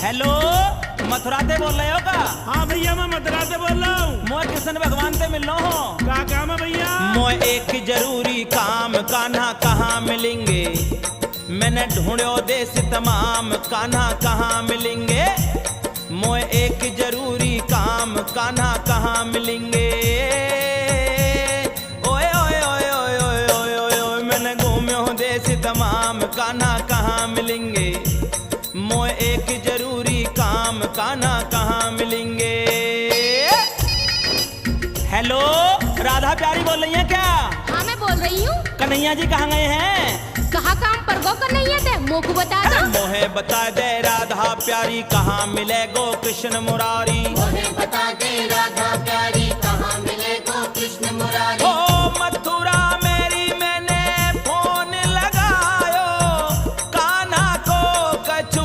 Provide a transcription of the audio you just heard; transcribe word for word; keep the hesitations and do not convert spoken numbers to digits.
हेलो, मथुरा ते बोल रहे हो का? हाँ भैया, मैं मथुरा ते बोल रहा हूँ। मोए कृष्ण भगवान ते मिलनो हो। का काम है भैया? मोए एक जरूरी काम, कान्हा कहाँ मिलेंगे? मैंने ढूंढ्यो देश तमाम, कान्हा कहाँ मिलेंगे? मोए एक जरूरी काम, कान्हा कहाँ मिलेंगे? ओए, ओए, ओए, मैंने घूम्यो देश तमाम, कान्हा कहाँ मिलेंगे? मोए एक जरूरी काम, कान्हा कहाँ मिलेंगे? हेलो, राधा प्यारी बोल रही हैं क्या? हाँ, मैं बोल रही हूँ। कन्हैया जी कहाँ गए हैं? कहाँ काम पर गो कन्हैया ते, मोकू बता दो। मोहे बता दे राधा प्यारी, कहाँ मिलेगो कृष्ण मुरारी? मोहे बता दे राधा प्यारी,